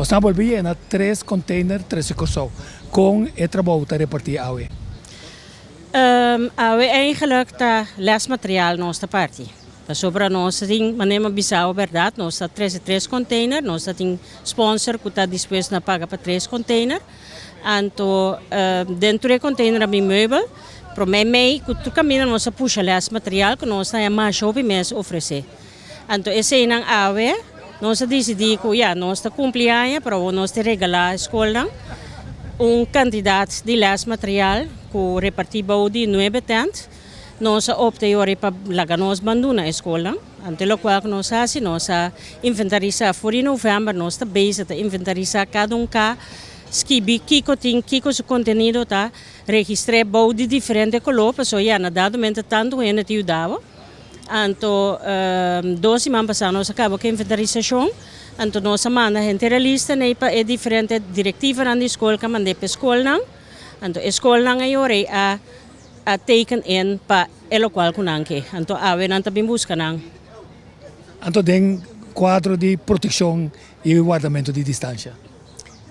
Bosnan a bolbe yena tres container trese Kòrsou. Kon e trabou ta repartí awe? Awe eigenlijk ta lesmateriaal nos ta parti. Pasobra nos ta tin, manera mi a bisa awe bèrdat, nos ta trese tres container, nos ta tin sponsor ku ta dispuesto na paga pa tres container. Anto den tur e container a bin meubel, promé mei ku tur kaminda nos a pusha lesmateriaal ku nos ta haña masha hopi mes ofresé. Anto eseinan awe nos a disidí ku ya nos ta kumpli aña pero awor nos ta regalá e skolnan un kantidat di lèsmaterial ku repartí bou di nuebe tènt. Nos a opta e ora ei pa laga nos banduna e skolnan. Anto e lokual ku nos hasi nos a inventarisá for di novèmber nos ta bezig ta inventarisá kada un ka skibi kiko tin kiko su kontenido ta registr'é bou di diferente koló pasobra ya na dado momento tantu hende ta yuda bo. Anto dos siman pasá nos a kaba ku e inventarisashon, anto nos a manda henter e lista nei pa e diferente direktivanan di skol ku a mand'é pa e skolnan. Anto e skolnan a yora ei a a teken in pa e lokual ku nan ke. Anto awe nan ta bin buska nan. Anto den kuadro di protekshon i wardamentu di distansha.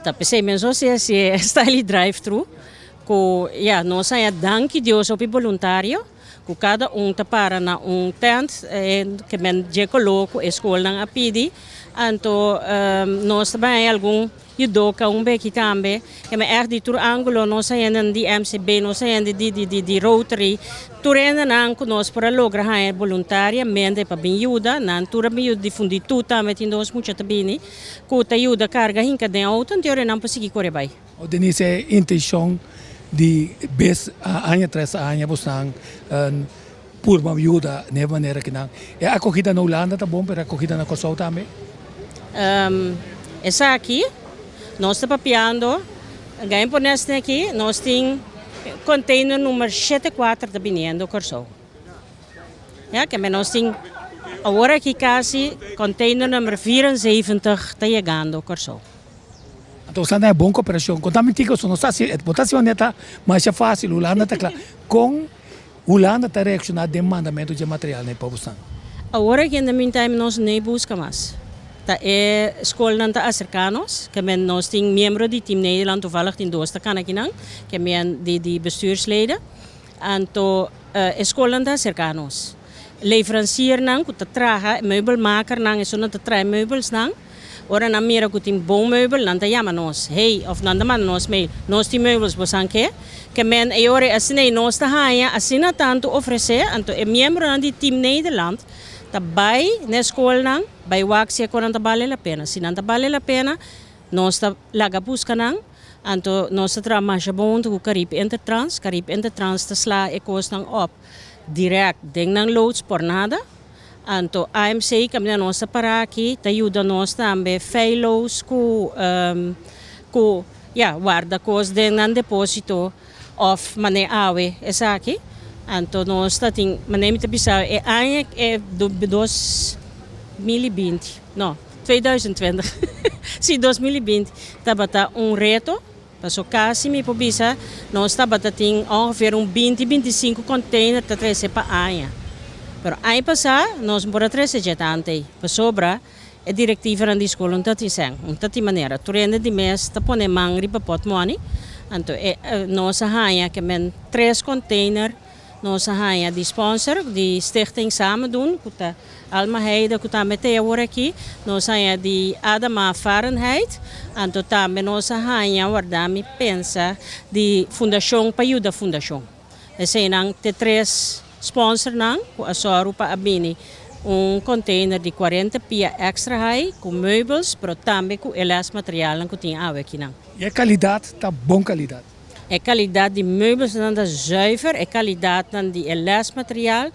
Ta p'esei mes nos a hasi e style di drive thru ku ya nos a haña danki Dios hopi boluntario. Ku kada un ta para na un tent ke men dje koló ku e skolnan a pidi. Anto nos ta bai haña algun yudoka un beki tambe. Ke men ègt di tur ángulo nos a hende di MCB, nos a hende di di di Rotary. Tur hendenan ku nos por a logra haña boluntariamente pa bin yuda, nan tur a bin yuda difundí tur tambe tin dos mucha ta bini ku ta yuda karga hinka den outo anto ora nan por sigui kore bai. O Denise e intencion di bes aña tras aña bosnan purba yuda na e manera kinan. E acogida na Hulanda ta bon pero e acogida na Kòrsou tambe? Esaki nos ta papiando gaña por nesne aki nos tin container number shete kuater ta biniendo Kòrsou. Ya ke nos tin awor aki kasi container number 74 ta yegando Kòrsou. Anto sa na e bon koperashon. Kon ta minti ku no sa si bo ta hasi manera ta masha fásil, Hulanda ta kla. Kon Hulanda ta reakshoná den mandamentu dje material na e pueblonan? Awor aki in the meantime nos no buska mas. Ta e skolnan ta aserká nos, ke men nos tin miembro di Team Nederland, toevallig tin dos ta kana akinan, ke men di di bestuursleden. Anto e skolnan ta aserká nos. Leveranciernan ku ta traha, meubelmakernan, esunnan ta traha e meubelsnan. Ora nan mira ku tin bon meubel, nan ta yama nos, Hey, òf nan ta manda nos mail, Nos tin meubels, bosan ke? Ke men e ora asina ei nos ta haña asina tantu ofresé, anto e miembronan di Team Nederland ta bai na e skolnan, bai wak si e konan ta bale la pena. Si nan ta bale la pena, nos ta laga buska nan, anto nos ta traha masha bon huntu ku Carib Intertrans. Carib Intertrans ta sla e kosnan òp dirèkt den nan loods por nada. Anto AMC kaminda nos ta para aki ta yuda nos tambe feilloos ku ku ya warda kos den nan deposito of mane awe esaki. Anto nos ta tin mane mi ta bisa e aña e 2020 no 2020 si 2020 tabata un reto. Paso casi mi por bisa nos tabata tin ongeveer un binti, 25 container ta trece pa aña. Pero aña pasa nos no por a trece dje tanto ey, pasobra e directivanan di school no ta tin cen, no ta tin manera. Tur hende di mes ta pone man riba potmoney, anto e nos a haña ke men tres container. Nos a haña di sponsor di Stichting Samen Doen, ku ta Alma Heide ku tambe ta e awor aki. Nos a haña di Adama Fahrenheit, anto tambe nos a haña, warda mi pensa, di Fundashon pa Yuda Fundashon. Eseinan t'e tres sponsornan ku a sòru pa a bini un container di 40 pia extra high ku meubels, pero tambe ku e lesmaterialnan ku tin awe akinan. I e kalidat ta bon kalidat. E kalidat di meubelsnan ta zuiver, e kalidatnan di e lesmaterial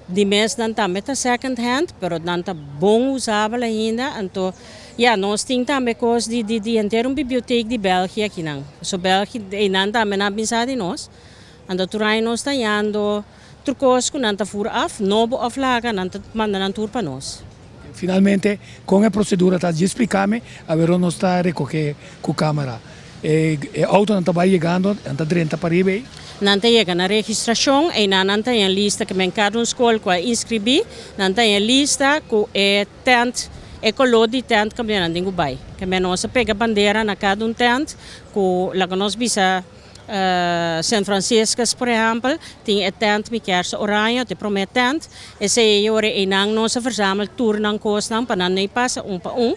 di mesnan tambe ta second hand, pero nan ta bon usabel ainda. Anto, ya, nos tin tambe kos di di di henter un bibliotek di België akinan. So België, einan tambe nan a bin sa di nos. Anto tur aña nos ta hañando tur kos ku nan ta fur af, nobo òf laga, nan ta manda nan tur pa nos. Finalmente, kon e prosedura ta? Djis splikami, awero nos ta rekohe ku kamera. E outonan ta bai yegando, nan ta drenta pariba ei? Nan ta yega na registrashon, einan nan ta haña lista ke men kada un skol ku a inskribí, nan ta haña lista ku e tent. E koló di tent kaminda nan tin ku bai. Kemey nos a pega bandera na kada un tent ku laga nos bisa Sint Franciscus por ehèmpel tin e tent mi kier sa oraño ta e promé tent. Esei e ora einan nos a verzamel tur nan kosnan pa nan no pasa un pa un.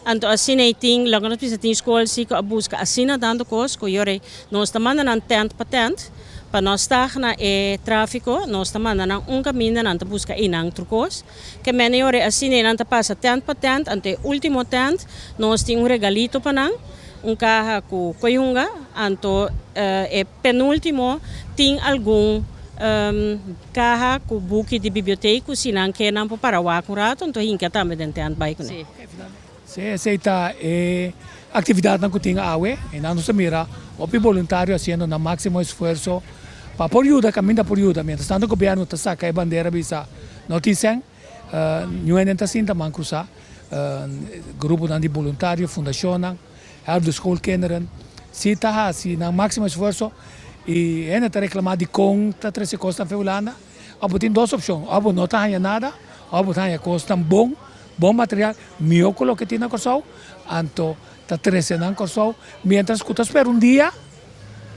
Anto asina ei tin laga nos bisa tin skol si ku a buska asina tantu kos ku yora nos ta manda nan tent pa tent pa no stag na e tráfiko nos ta manda nan un kaminda nan ta buska einan tur kos. Ke mene ora asina nan ta pasa tent pa tent, anto e ultimo tent nos tin un regalito pa nan, un kaha ku koyunga, anto e penultimo tin algun kaha ku buki di bibliotek ku si nan ke nan por para wak un rato, anto hinka tambe den tent bai kuné. Si, esei ta e aktividatnan ku tin awe i nan nos ta mira hopi boluntario hasiendo nan máksimo esfuerso pa por yuda kaminda por yuda. Mientras tanto gobièrnu ta saka e bandera bisa no tin sèn, niun hende ta sinta man krusá. Gruponan di boluntario, fundashonnan, Help de Schoolkinderen si ta hasi nan máksimo esfuerso i hende ta reklamá dikon ta trese kosnan fe Hulanda. Òf bo tin dos opshon, òf bo no ta haña nada òf bo ta haña kosnan bon. Bon material, mihó ku loke tin na Kòrsou, anto ta trese nan Kòrsou, miéntras ku ta spera un dia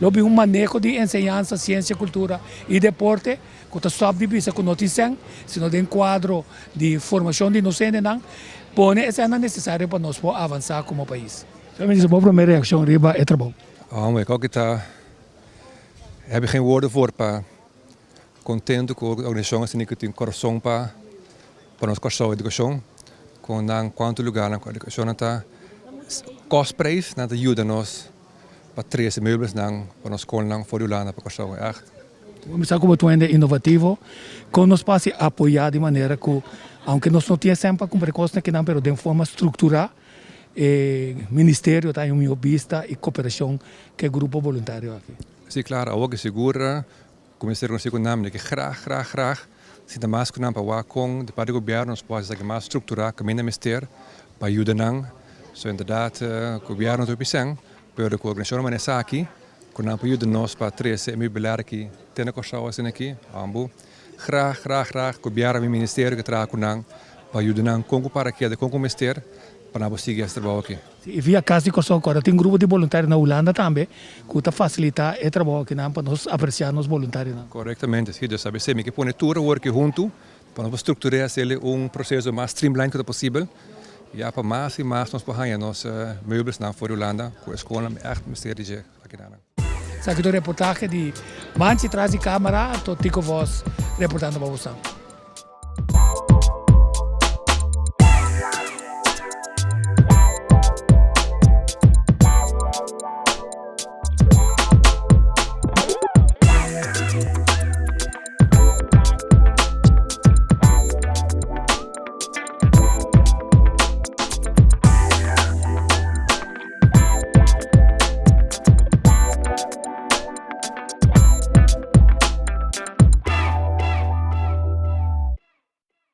lo bin un maneho di enseñansa, siensia, kultura i deporte ku ta stòp di bisa ku no tin sèn, sino den kuadro di formashon di nos hendenan pone e sènnan nesesario pa nos por avansá komo pais. Señor Minister, bo promé reakshon riba e trabou? Hombre, kòk ki ta heb geen woorden voor pa Kontentu ku organisashon asina ku tin kurason pa pa nos Kòrsou edukashon ku nan kuantu lugarnan ku edukashonnan ta kostprijs nan ta yuda nos pa trese meubelsnan pa nos skolnan for di Hulanda pa Kòrsou ègt. Bo bisa ku bo ta un hende inovativo, kon nos por hasi apoyá di manera ku aunke nos no tin e sèn pa kumpra e kosnan kinan pero den forma strukturá e ministerio ta haña un mihó bista i koperashon ku e grupo boluntario aki? Sí, klaro, awor ki sigur Kuminsá rekonosé ku nan, mi ke graag, graag, graag sinta mas ku nan pa wak kon di parti di gobièrnu nos por hasi esaki mas strukturá kaminda mester pa yuda nan. So inderdat gobièrnu ta hopi sèn, pero ku organisashonnan manera esaki ku nan por yuda nos pa trese e meubilario aki te na Kòrsou asina aki, ambu graag, graag, graag gobièrnu mi ministerio ke traha ku nan pa yuda nan kon ku para keda, kon ku mester pa nan por sigui hasi trabou aki. Si, i via Kas di Kòrsou kòrda tin grupo di boluntario na Hulanda tambe ku ta fasilitá e trabou akinan pa nos apresiá nos boluntarionan. Korektamente, si, dus abc mi ke pone tur awor aki huntu pa nos por struktur'é hasel'e un proseso mas streamline ku ta posibel ya pa mas i mas nos por haña nos meubelsnan for di Hulanda ku e skolnan ègt mester di dje akinanan. Esaki ta un reportahe di Manchi tras di kamera, Totico Vos reportando pa bosan.